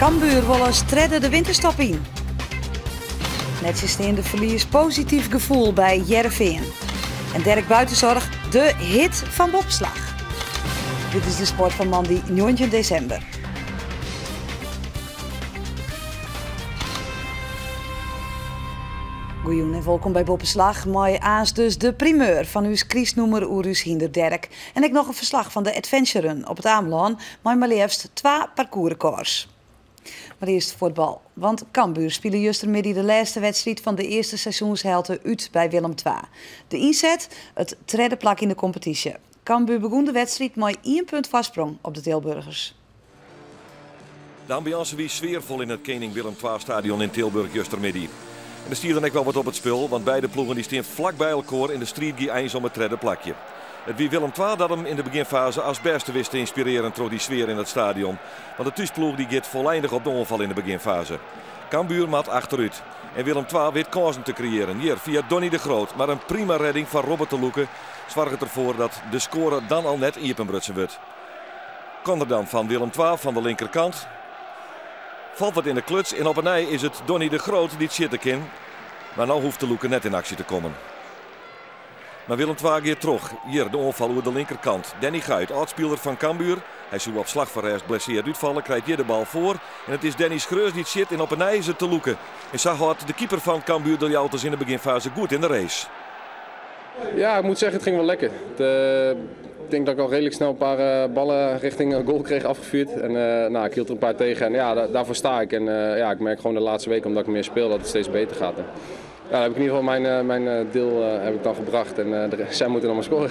Cambuur wol as tredde de winterstop yn. Nettsjinsteande ferlies posityf gefoel by Hearrenfean. En Dirk Buitenzorg, de hit fan Boppeslach. Dit is de sport fan moandei 19 desimber. Goejûn en wolkom by Boppeslach. Mei aanst dus de primeur fan ús krystnûmer oer ús hynder Dirk. En ek noch in ferslach fan de Adventure Run op It Amelân mei mar leafst twa parkoersrekords. Mar earst fuotbal. Want Cambuur spile justermiddei de lêste wedstriid fan de earste seizoenshelte út by Willem II. De ynset, it tredde plak yn de kompetysje. Cambuur begûn de wedstriid mei ien punt foarsprong op de Tilburgers. De ambiance wie sfearfol yn it Kening Willem II stadion yn Tilburg justermiddei. En der stie dan ek wol wat op it spul, want beide ploegen dy stean flak by elkoar yn de striid gie eins om it tredde plakje. It wie Willem II dat him yn de begjinfaze as bêste wist te ynspirearjen troch dy sfear yn it stadion. Want de thúsploech dy giet folleindich op de oanfal yn de begjinfaze. Cambuur moat achterút. En Willem II wit kânsen te kreëarjen. Hjir fia Donny de Groot, mar in prima redding fan Robert te Loeke soarget derfoar dat de skoare dan al net iepenbrutsen wurdt. Corner dan fan Willem II fan de linkerkant. Falt wat yn de kluts en op 'e nij is it Donny de Groot dy't sjitte kin. Mar no hoecht Te Loeke net yn aksje te kommen. Mar Willem II giet troch. Hjir de oanfal oer de linkerkant. Danny Guijt, âld-spiler fan Cambuur. Hy soe op slach fan rêst blessearre útfalle, krijt hjir de bal foar. En it is Danny Schreurs dy't sjit en op 'e nij is it Te Loeke. En sa hâldt de keeper fan Cambuur de Ljouwerters yn de begjinfaze goed yn de race. Ja, ik moet zeggen, het ging wel lekker. Ik denk dat ik al redelijk snel een paar ballen richting goal kreeg afgevuurd. En nou, ik hield er een paar tegen en ja, daarvoor sta ik. En ja, ik merk gewoon de laatste weken, omdat ik meer speel, dat het steeds beter gaat. En, ja, daar heb ik in ieder geval mijn deel heb ik dan gebracht en zij moeten dan maar scoren.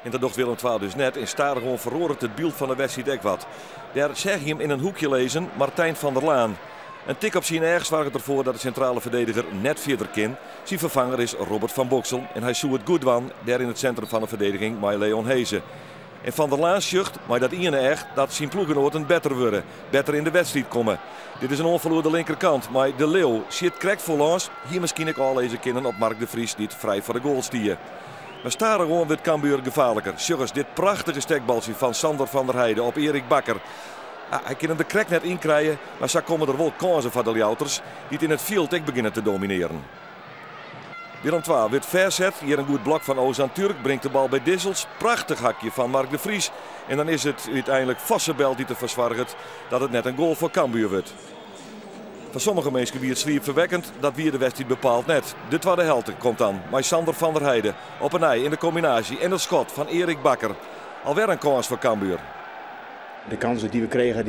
En dat docht Willem II dus net. En stadichoan feroaret it byld fan de wedstriid ek wat. Dêr seach je him yn in hoekje lizzen, Martijn van der Laan. In tik op syn each soarget derfoar dat de sintrale ferdediger net fierder kin. Syn ferfanger is Robert van Boxel en hy soe it goed dwaan dêr yn it sintrum fan de ferdediging mei Leon Hese. En Van der Laan sjocht mei dat iene each dat syn ploechgenoaten better wurde, better yn de wedstriid komme. Dit is in oanfal oer de linkerkant mei De Leeuw. Sjit krekt foarlâns, hie miskien ek ôflizze kinnen op Mark de Vries dy't frij foar de goal stie. Mar stadichoan wurdt Cambuur gefaarliker. Sjoch ris dit prachtige stekbaltsje fan Sander van der Heide op Erik Bakker. Ah, hy kin him der krekt net yn krije, mar sa komme der wol kânsen foar de Ljouwerters, dy't yn it fjild ek begjinne te dominearjen. Willem II wurdt ferset. Hjir in goed blok fan Ozan Türk bringt de bal by Dissels. Prachtich hakje fan Mark de Vries. En dan is it úteinlik Vossebelt dy't derfoar soarget dat it net in goal foar Cambuur wurdt. Foar sommige minsken wie it sliepferwekkend, dat wie de wedstriid bepaald net. De twadde helte komt dan mei Sander van der Heide op 'e nij yn de kombinaasje en it skot fan Erik Bakker. Alwer in kâns foar Cambuur. De kansen die we kregen,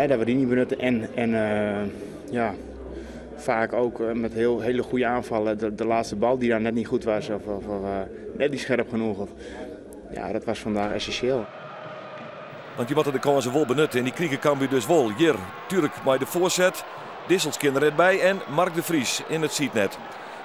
dat we die niet benutten. En ja, vaak ook met hele goede aanvallen. De laatste bal die daar net niet goed was of net niet scherp genoeg. Of, ja, dat was vandaag essentieel. Want je moatte de kânsen wol benutte en dy krige Cambuur dus wol. Hjir, Türk mei de foarset. Dissels kin der net by en Mark de Vries yn it sydnet.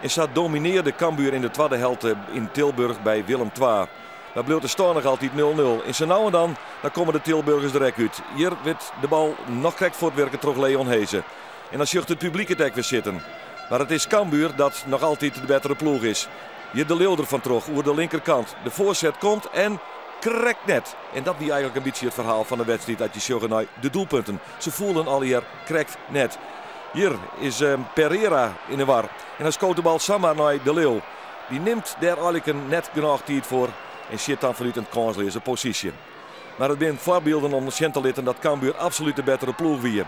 En sa dominearde Cambuur yn de twadde helte yn Tilburg by Willem II. Mar bliuwt de stân noch altyd 0-0. En sa no en dan, dan komme de Tilburgers der ek út. Hjir wurdt de bal noch krekt fuortwurke troch Leon Hese. En dan sjocht it publyk it ek wer sitten. Mar it is Cambuur dat noch altyd de bettere ploech is. Hjir De Leeuw der fan troch oer de linkerkant. De foarset komt en krekt net. En dat wie eigentlik in bytsje it ferhaal fan de wedstriid dat je sjogge nei de doelpunten. Se foelen allegear krekt net. Hjir is Pereira yn de war. En dan skoot de bal samar nei De Leeuw. Dy nimt dêr eigentlik net genôch tiid foar en sjit dan fanút in kânsleaze posysje. Mar it binne foarbylden om sjen te litten dat Cambuur absolút de bettere ploech wie.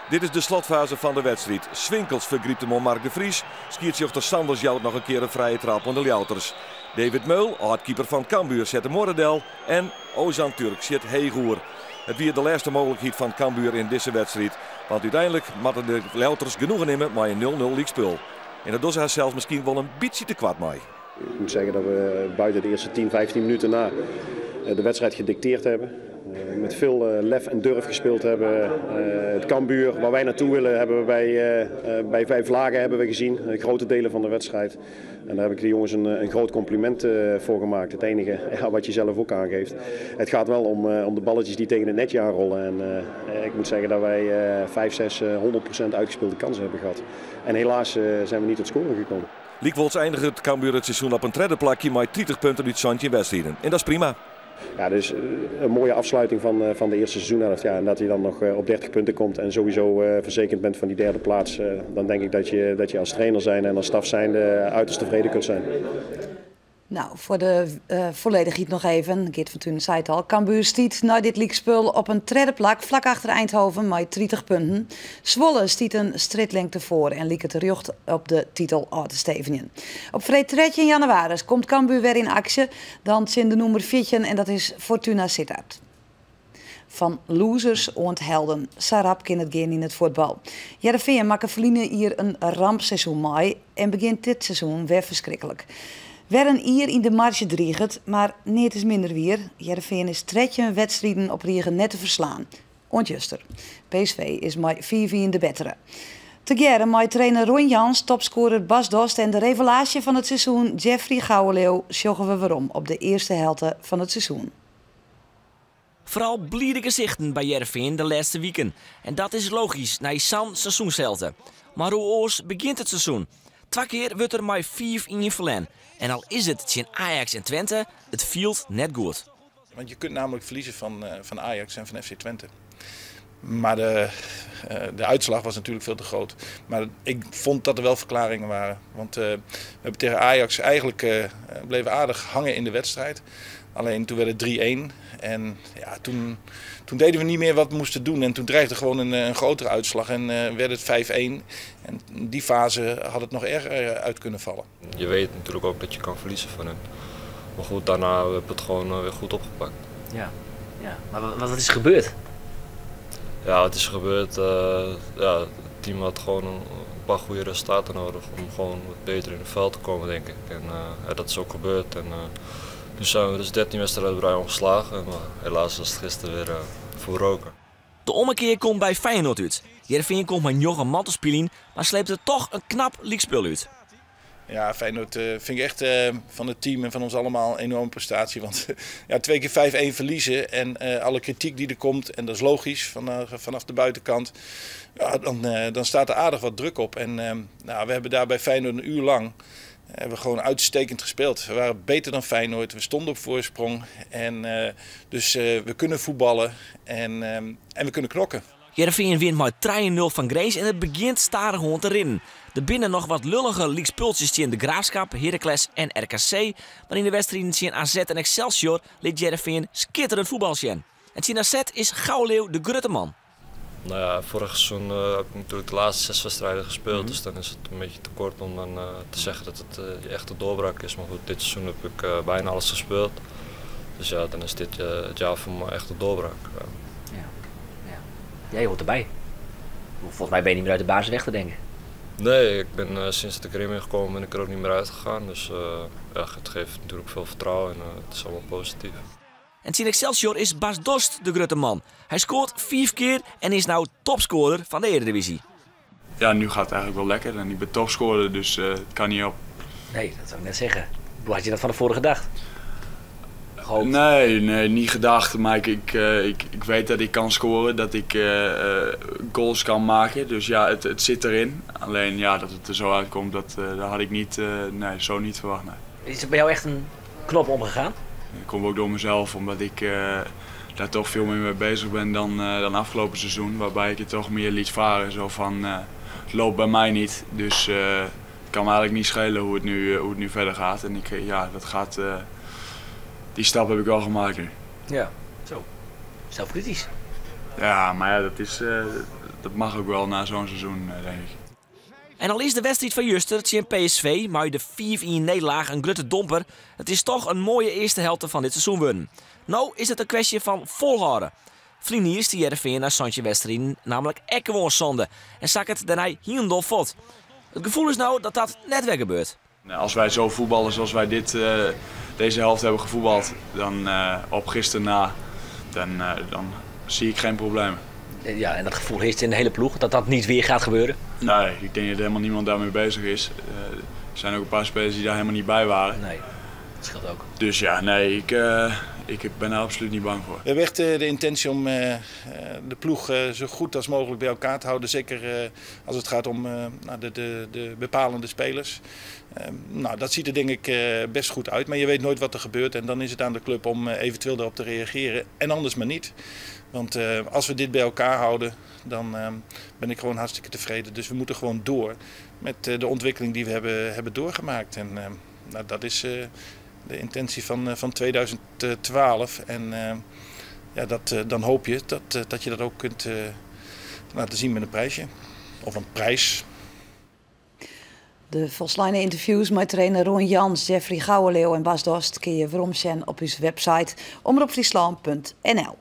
Dit is de slotfaze fan de wedstriid. Swinkels fergrypt him oan Mark de Vries. Skiedsrjochter Sanders jout noch in kear in frije trap oan de Ljouwerters. David Meul, âld-keeper fan Cambuur, set de muorre del en Ozan Türk sjit heech oer. It wie de lêste mooglikheid fan Cambuur yn dizze wedstriid. Want úteinlik moatte de Ljouwerters genoegen nimme mei in 0-0 lykspul. En dat dogge se harsels miskien wol in bytsje tekoart mei. Ik moet zeggen dat we buiten de eerste 10, 15 minuten na de wedstrijd gedicteerd hebben. Met veel lef en durf gespeeld hebben. Het Cambuur, waar wij naartoe willen, hebben we bij vijf vlagen hebben we gezien. Grote delen van de wedstrijd. En daar heb ik de jongens een groot compliment voor gemaakt. Het enige, ja, wat je zelf ook aangeeft. Het gaat wel om de balletjes die tegen het netje aanrollen. En ik moet zeggen dat wij 5, 6, 100% uitgespeelde kansen hebben gehad. En helaas zijn we niet tot scoren gekomen. Lykwols einiget Cambuur it seizoen op in tredde plakje mei 30 punten út 17 wedstriden. En dat is prima. Ja, dus een mooie afsluiting van de eerste seizoenhelft. Ja, en dat je dan nog op 30 punten komt en sowieso verzekerd bent van die derde plaats. Dan denk ik dat je als trainer zijn en als staf zijnde uiterst tevreden kunt zijn. Nou, foar de folledichheid noch even. Geert van Tuinen sei it al. Cambuur stiet nei dit lykspul op in tredde plak, flak achter Eindhoven, mei 30 punten. Zwolle stiet in strjitlingte foar en liket rjocht op de titel ôf te stevenjen. Op freed 13 jannewaris komt Cambuur wer yn aksje. Dan tsjin de nûmer 14 en dat is Fortuna Sittard. Fan losers oant helden. Sa rap kin it gean yn it fuotbal. Hearrenfean makke ferline jier in rampseizoen mei en begjint dit seizoen wer ferskriklik. Wer in jier yn de marzje driget, mar neat is minder wier. Hearrenfean is 13 wedstriden op rige net te ferslaan. Oant juster. PSV is mei 5 de bettere. Tegearre mei trainer Ron Jans, topskoarer Bas Dost en de revelaasje fan it seizoen Jeffrey Gouweleeuw sjogge we werom op de earste helte fan it seizoen. Foaral blide gesichten by Hearrenfean de lêste wiken. En dat is logysk, nei sa'n seizoenshelte. Mar hoe oars begjint it seizoen? Twa kear wurdt der mei 5-1 ferlern. En al is it tsjin Ajax en Twente, it fielt net goed. Want je kunt namelijk verliezen van Ajax en van FC Twente. Maar de uitslag was natuurlijk veel te groot. Maar ik vond dat er wel verklaringen waren. Want we hebben tegen Ajax eigenlijk bleven aardig hangen in de wedstrijd. Alleen toen werd het 3-1. En ja, toen deden we niet meer wat we moesten doen. En toen dreigde gewoon een grotere uitslag en werd het 5-1. En in die fase had het nog erger uit kunnen vallen. Je weet natuurlijk ook dat je kan verliezen van hen. Maar goed, daarna hebben we het gewoon weer goed opgepakt. Ja. Maar wat is er gebeurd? Ja, het is gebeurd. Ja, het team had gewoon een paar goede resultaten nodig om gewoon wat beter in het veld te komen, denk ik. En ja, dat is ook gebeurd. En nu zijn we dus 13 wedstrijden op rij ongeslagen. Maar helaas was het gisteren weer voor roken. De ommekear komt by Feyenoord út. Hearrenfean komt mei njoggen man te spyljen, mar sleept der dochs in knap lykspul út. Ja, Feyenoord vind ik echt van het team en van ons allemaal een enorme prestatie. Want ja, twee keer 5-1 verliezen en alle kritiek die er komt, en dat is logisch vanaf de buitenkant. Ja, dan staat er aardig wat druk op. En nou, we hebben daar bij Feyenoord een uur lang hebben we gewoon uitstekend gespeeld. We waren beter dan Feyenoord, we stonden op voorsprong. En dus we kunnen voetballen en we kunnen knokken. Hearrenfean wint mei 3-0 fan Grins en it begjint stadichoan te rinnen. Der binne noch wat lullige lykspultsjes tsjin de Graafschap, Heracles en RKC. Mar yn de wedstriden tsjin AZ en Excelsior lit Hearrenfean skitterend fuotbal sjen. En tsjin AZ is Gouweleeuw de grutte man. Nou ja, vorig seizoen heb ik natuurlijk de laatste zes wedstrijden gespeeld. Dus dan is het een beetje te kort om dan te zeggen dat het je echte doorbraak is. Maar goed, dit seizoen heb ik bijna alles gespeeld. Dus ja, dan is dit het jaar voor mijn echte doorbraak. Ja. Ja. Jij hoort erbij. Volgens mij ben je niet meer uit de basis weg te denken. Nee, ik ben sinds dat ik erin ben gekomen ben ik er ook niet meer uitgegaan. Dus ja, het geeft natuurlijk veel vertrouwen en het is allemaal positief. En tsjin Excelsior is Bas Dost de grutte man. Hy skoart fiif kear en is no topskoarder fan de Eredivisie. Ja, nu gaat het eigenlijk wel lekker en ik ben topscorer, dus het kan niet op. Nee, dat zou ik net zeggen. Hoe had je dat van tevoren gedacht? Gehoopt? Nee, nee, niet gedacht. Maar ik weet dat ik kan scoren, dat ik goals kan maken. Dus ja, het zit erin. Alleen ja, dat het er zo uitkomt, dat had ik niet, nee, zo niet verwacht. Nee. Is er bij jou echt een knop omgegaan? Dat komt ook door mezelf, omdat ik daar toch veel meer mee bezig ben dan afgelopen seizoen. Waarbij ik het toch meer liet varen. Zo van, het loopt bij mij niet. Dus het kan me eigenlijk niet schelen hoe het nu verder gaat. En ik, ja, dat gaat, die stap heb ik wel gemaakt nu. Ja, zo. Zelfkritisch. Ja, maar ja, dat mag ook wel na zo'n seizoen, denk ik. En al is de wedstriid fan juster tsjin PSV, mei de 5-1 nederlaach in grutte domper, it is dochs in moaie earste helte fan dit seizoen wurden. No is it in kwestje fan folhâlde. Ferline jier stie Hearrenfean nei 17 wedstriden namentlik ek gewoan sânde en sakke it dêrnei hielendal fuort. It gefoel is no dat dat net wer gebeurt. Nou, als wij zo voetballen zoals wij deze helft hebben gevoetbald, dan op gisteren na, dan zie ik geen problemen. Ja, en dat gefoel heerst yn de hiele ploech, dat dat net wer giet gebeuren? Nee, ik denk dat helemaal niemand daarmee bezig is. Er zijn ook een paar spelers die daar helemaal niet bij waren. Nee, dat scheelt ook. Dus ja, nee, ik, Ik ben daar absoluut niet bang voor. We hebben echt de intentie om de ploeg zo goed als mogelijk bij elkaar te houden. Zeker als het gaat om nou, de bepalende spelers. Nou, dat ziet er denk ik best goed uit. Maar je weet nooit wat er gebeurt. En dan is het aan de club om eventueel daarop te reageren. En anders maar niet. Want als we dit bij elkaar houden, dan ben ik gewoon hartstikke tevreden. Dus we moeten gewoon door met de ontwikkeling die we hebben doorgemaakt. En nou, dat is de intentie van 2012. En ja, dan hoop je dat je dat ook kunt laten zien met een prijsje. Of een prijs. De folsleine ynterviews mei trainer Ron Jans, Jeffrey Gouweleeuw en Bas Dost kinne je weromsjen op ús website omropfryslân.nl.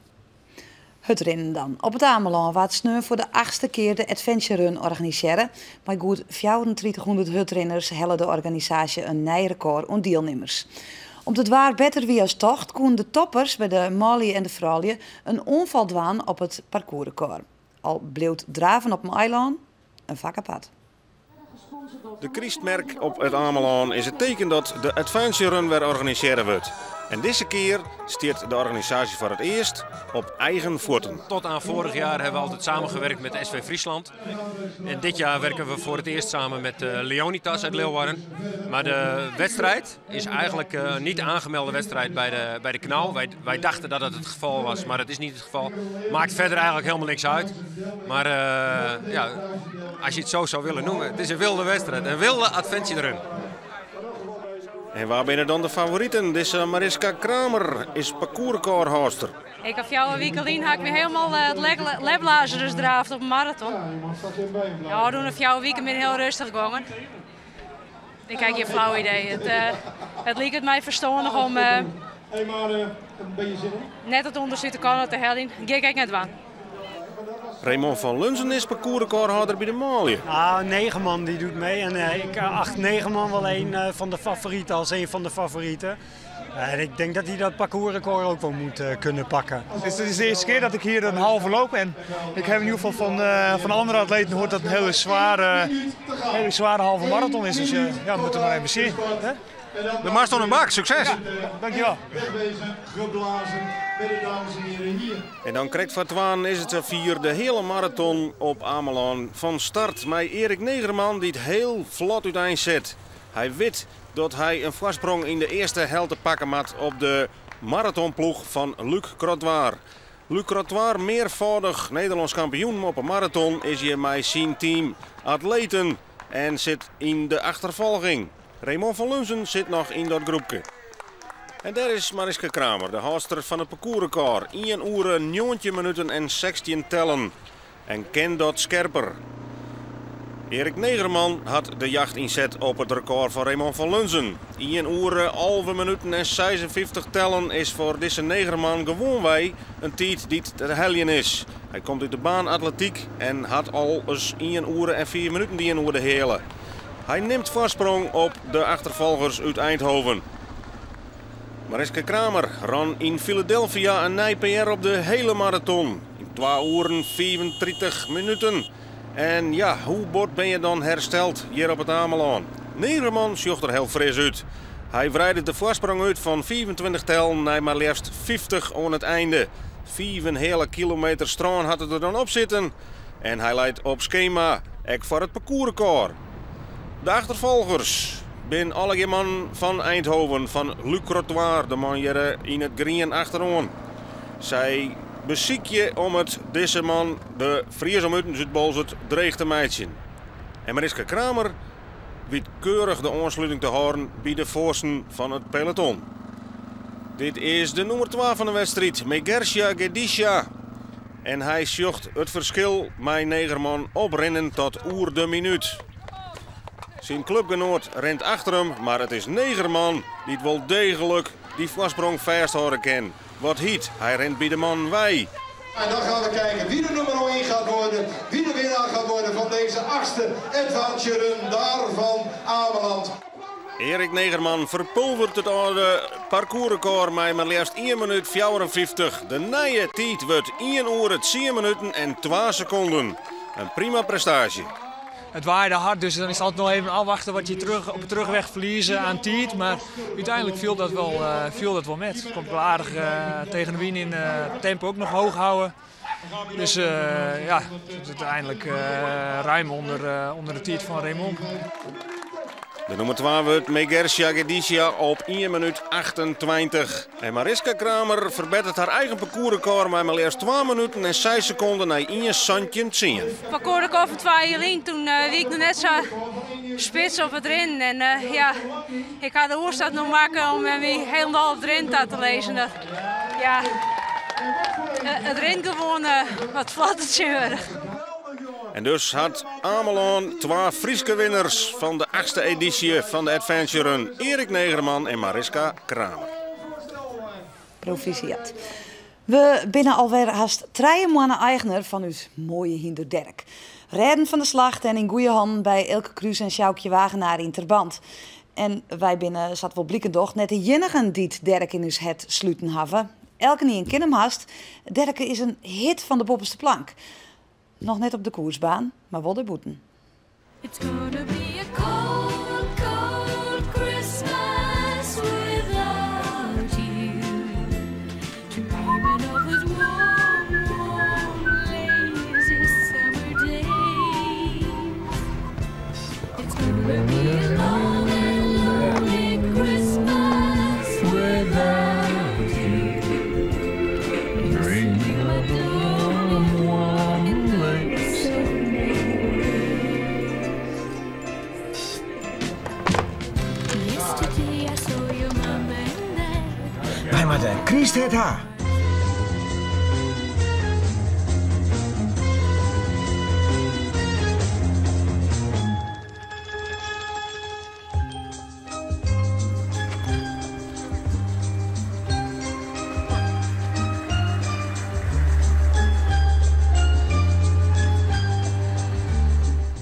Hurdrinnen dan. Op It Amelân waard sneon foar de achtste kear de Adventure Run organisearre. Mei goed 3400 hurdrinners helle de organisaasje in nij rekôr oan dielnimmers. Om't it waar better wie as tocht, koene de toppers by de manlju en de froulju in oanfal dwaan op it parcoursrekôr. Al bliuwt draven op in eilân in fak apart. De krystmerk op It Amelân is it teken dat de Adventure Run wer organisearre wurdt. En dizze kear stiet de organisaasje foar it earst op eigen fuotten. Tot aan vorig jaar hebben we altijd samengewerkt met SV Friesland. En dit jaar werken we voor het eerst samen met Leonitas uit Leeuwarden. Maar de wedstrijd is eigenlijk niet aangemelde wedstrijd bij de KNAU. Wij dachten dat dat het geval was, maar dat is niet het geval. Maakt verder eigenlijk helemaal niks uit. Maar ja, als je het zo zou willen noemen, het is een wilde wedstrijd. Een wilde adventure run. En wa binne dan de favoriten? Dizze Mariska Kramer is parcoursrekordhâldster. Ik ha 4 wiken lyn ha ik my hielendal it lep draafd op in maraton. Ja, de 4 wiken bin hiel rêstich gongen. Ik ha gjin flau idee. It liket my ferstannich om net it ûndersyk te heljen. Gean ik net dwaan. Raymond van Lunzen is parcoursrekordhâlder by de manlju. Ah, Negerman die doet mee. En ik acht Negerman wel een van de favorieten als een van de favorieten. En ik denk dat hij dat parcoursrecord ook wel moet kunnen pakken. Het is de eerste keer dat ik hier een halve loop. En ik heb in ieder geval van andere atleten gehoord dat het een hele zware halve marathon is. Dus ja, we moeten maar even zien. Hè? De marathon in bak, succes! Ja, dankjewel. En dan krekt foar twaen is it safier de hiele maraton op Amelân fan start. Mei Erik Negerman dy't hiel flot úteinset. Hy wit dat hy in foarsprong yn de earste helte pakke moat op de maratonploech fan Luc Krotwaar. Luc Krotwaar, mearfâldich Nederlânsk kampioen op 'e maraton, is hjir mei syn team atleten en sit yn de achterfolging. Raymond van Lunzen sit noch yn dat groepke. En dêr is Mariska Kramer, de hâldster fan it parcoursrekôr. 1 oere 19 minuten en 16 tellen. En kin dat skerper. Erik Negerman hat de jacht ynset op it rekôr fan Raymond van Lunzen. 1 oere 11 minuten en 56 tellen is foar dizze Negerman gewoanwei in tiid dy't te heljen is. Hy komt út de baanatletiek en hat al ris 1 oere en 4 minuten dien oer de heale. Hy nimt foarsprong op de achterfolgers út Eindhoven. Mariska Kramer rûn yn Philadelphia in nij PR op de hiele maraton. Yn 2 oeren 35 minuten. En ja, hoe bot binne je dan hersteld hjir op It Amelân? Negerman sjocht der hiel fris út. Hy wreidet de foarsprong út fan 25 tellen nei mar leafst 50 oan it ein. 5,5 kilometer strân hat er der dan op sitten. En hy leit op skema, ek foar it parcoursrekôr. De achterfolgers binne allegear mannen fan Eindhoven, fan Luc Krotwaar, de man hjir yn it grien achteroan. Sy besykje om it dizze man, de Fries om utens út Boalsert, dreech te meitsjen. En Mariska Kramer wit keurich de oansluting te hâlden by de foarsten fan it peloton. Dit is de nûmer 2 fan de wedstriid, Megersia Gedisha. En hy sjocht it ferskil mei Negerman oprinnen tot oer de minút. Syn klupgenoat rint achter him, mar it is Negerman dy't wol deeglik dy foarsprong fêsthâlde kin. Wat hyt, hy rint by de man wei. En dan gaan we kijken wie de nummer 1 gaat worden, wie de winnaar gaat worden van deze achtste Adventure Run daar van Ameland. Erik Negerman ferpulveret it âlde parcoursrekôr mei mar leafst 1 minút 54. De nije tiid wurdt 1 oere 10 minuten en 2 sekonden. In prima prestaasje. Het waaide hard, dus dan is het altijd nog even afwachten wat je terug, op de terugweg verliezen aan tijd. Maar uiteindelijk viel dat wel met. Komt wel aardig tegen de wind in, tempo ook nog hoog houden. Dus ja, het is uiteindelijk ruim onder de tijd van Raymond. De nummer 2 wordt Megersia Gedisia op 1 minuut 28. En Mariska Kramer verbetert haar eigen parcoursrecord met maar eerst 2 minuten en 6 seconden naar 1 santje 10. Parcoursrecord van 2 juli, toen wie ik nog net zo spits op het rin. En ja, ik ga de oerstad nog maken om me helemaal op het rin te lezen. Dat, ja, het rin gewoon wat vlotter te worden. En dus had Amelân 2 Fryske winnaars van de 8e editie van de Adventure Run. Erik Negerman en Mariska Kramer. Proficiat. We binnen alweer haast 3 maanden eigenaar van uw mooie hynder Derk. Redden van de slacht en in goede handen bij Elke Kruis en Sjoukje Wagenaar in Terband. En wij binnen zat wel blikendocht net de jennigen die het Derk in uw het sluten hebben. Elke niet in kin hem haast. Derk is een hit van de boppenste plank. Nog net op de koersbaan, maar wel de boeten. It's gonna be a cold, cold Christmas without you. Dreaming of those warm, warm, lazy summer days. It's gonna be a long and lonely Christmas without you. Dreaming of those warm, lazy summer days. Yesterday I saw your mama and dad. Wij maar de Christ het haar.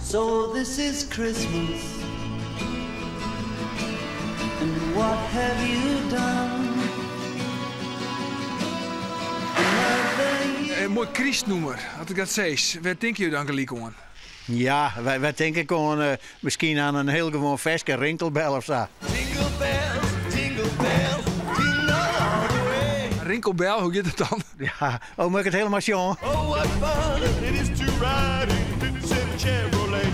So this is Christmas, and what have you done? Een mooi kerstnoemer, had ik dat zei. Waar denk je dan gelijk aan? Ja, wij denken gewoon misschien aan een heel gewoon verse rinkelbel of zo. Jingle bells, jingle bells, jingle all the way. Rinkelbel, hoe gaat het dan? Ja, oh, moet ik het helemaal zien? Oh, what fun it is to ride in a 57 Chevrolet.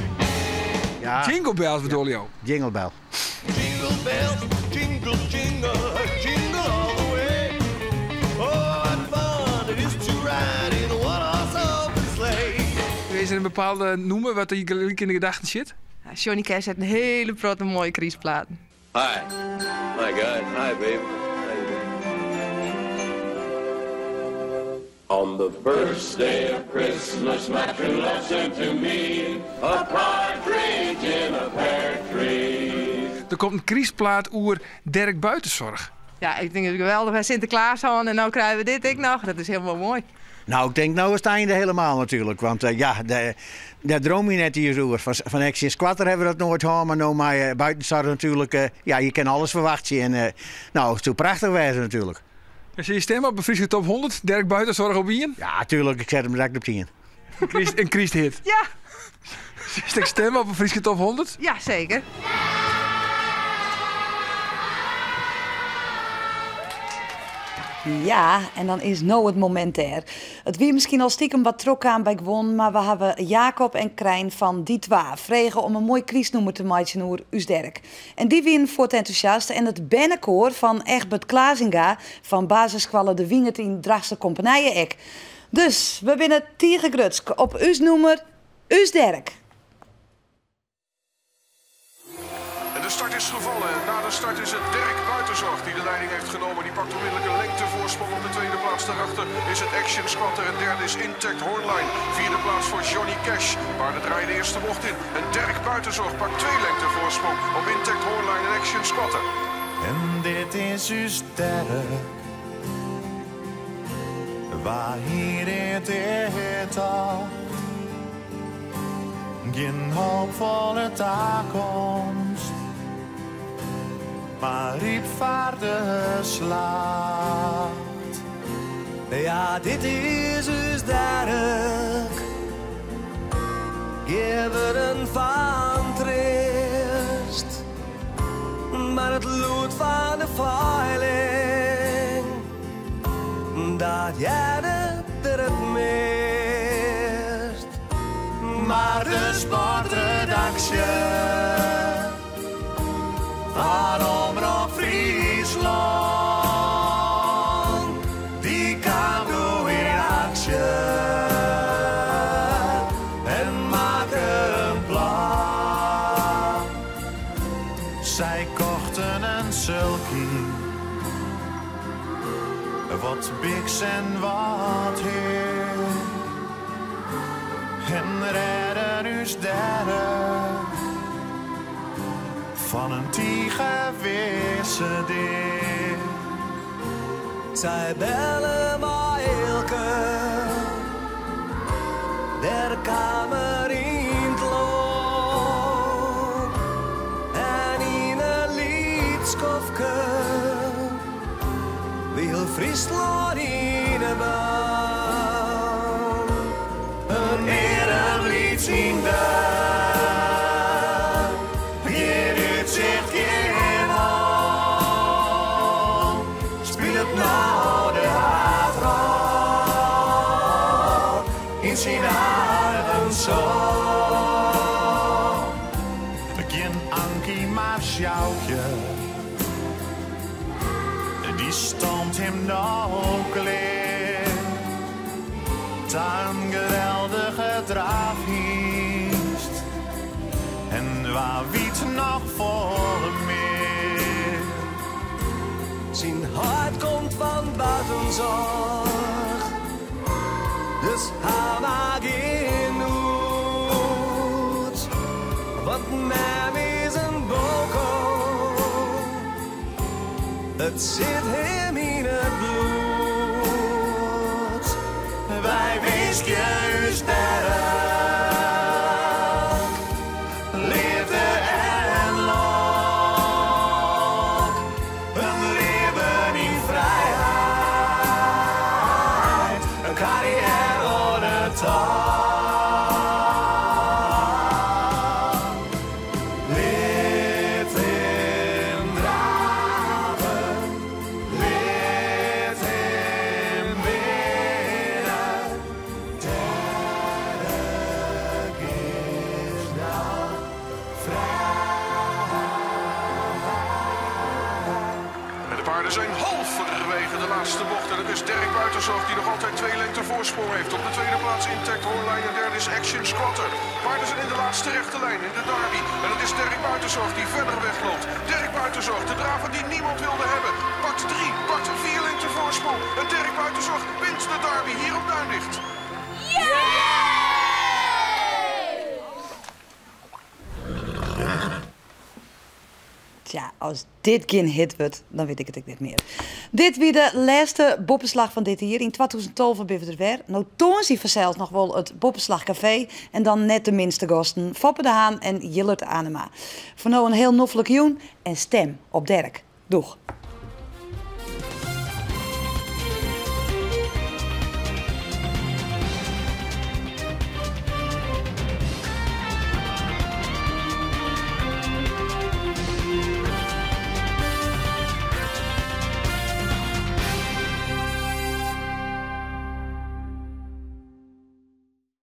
Ja. Jingle bells bedoel je ook? Jingle bell. Jingle bells, jingle, jingle, jingle all the way. Oh, what fun it is to ride in a one-horse open sleigh. Is er een bepaalde noemer wat er gelijk in de gedachten zit? Ja, Johnny Cash heeft een hele grote mooie kriesplaten. Hi. My God. Hi, babe. On the first day of Christmas, my true love sent to me a partridge in a pear tree. Er komt een kriesplaat oer Derk Buitenzorg. Ja, ik denk het geweldig. Bij Sinterklaas aan en nou krijgen we dit ik nog. Dat is helemaal mooi. Nou, ik denk nou is het einde helemaal natuurlijk. Want ja, daar droom je net hier over. Van Action Squatter hebben we dat nooit gehad. Maar nou maar Buitenzorg natuurlijk. Ja, je kan alles verwachten. En nou, het zou prachtig wezen natuurlijk. En zie je stem op de Friese top 100? Derk Buitenzorg op 1? Ja, tuurlijk. Ik zet hem direct op 10. Een Christhit. Ja. Is ik stem op een Friese top 100? Ja, zeker. Ja, en dan is nou het moment er. Het wie misschien al stiekem wat trok aan bij Gwon, maar we hebben Jacob en Krijn van Die Twa vregen om een mooi kriesnoemer te maken oer Us Derk. En die wien voor het enthousiast en het bennenkoor van Egbert Klazinga van basisschool De Wingert in Drachtster Compagnie-ek. Dus we binnen Tiegergrutsk op Us noemer Us Derk. En de start is gevallen. Na de start is het Derk Buitenzorg die de leiding heeft genomen. Die pakt onmiddellijk een lengtevoorsprong op de tweede plaats. Daarachter is het Action Squatter en derde is Intact Hornline. Vierde plaats voor Johnny Cash. Paarden draaien de eerste bocht in. En Derk Buitenzorg pakt 2 lengtevoorsprong op Intact Hornline en Action Squatter. En dit is dus Derk. Waar hier in dit al. Geen hoop voor de toekomst, maar riep vaar de slaat. Ja, dit is dus Derk. Geef er een vaart. It lûd fan de feiling, dat hearde der it meast. Mar de sportredaksje fan Omrop Fryslân, dy kaam doe yn aksje en makke in plan. Sy kochten in sulky, wat biks en wat hea. En rêden ús Derek fan in tige wisse dea. Sy bellen mei Eelke, der kaam er yn 't lân. En yn in lyts skoftke wie hiel Fryslân yn 'e ban. In earmlyts hynder, gjin útsicht, gjin hân, spilet no de haadrol yn syn eigen song. Gjin Ankie mar Sjoukje, dy stoomt him no klear ta in geweldige drafhynst. En wa wit noch folle mear. Syn heit komt fan Buitenzorg, dus haw mar gjin noed. Want mem is in boko, it sit him yn it bloed. Wy winskje ús Derek leafde en lok, in libben yn frijheid, in karriêre oan de top. Lit him drave, lit him winne. Derek is no frij. En de paarden zijn halverwege de laatste bocht. En het is Dirk Buitenzorg die nog altijd twee lengte voorsprong heeft. Op de tweede plaats Intact Hornline en derde is Action Squatter. Paarden zijn in de laatste rechte lijn in de derby. En het is Dirk Buitenzorg die verder wegloopt. Dirk Buitenzorg, de draver die niemand wilde hebben. Pakt drie, pakt vier lengte voorsprong. En Dirk Buitenzorg wint de derby hier op Duindigt. Tja, as dit gjin hit wurdt, dan wit ik it ek net mear. Dit wie de lêste Boppeslach fan dit jier. Yn 2012 binne we der wer. No tongersdei fansels noch wol it Boppeslach Kafee. En dan net de minste gasten, Foppe de Haan en Jillert Anema. Foar no in hiel noflike jûn en stim op Derek. Doeg!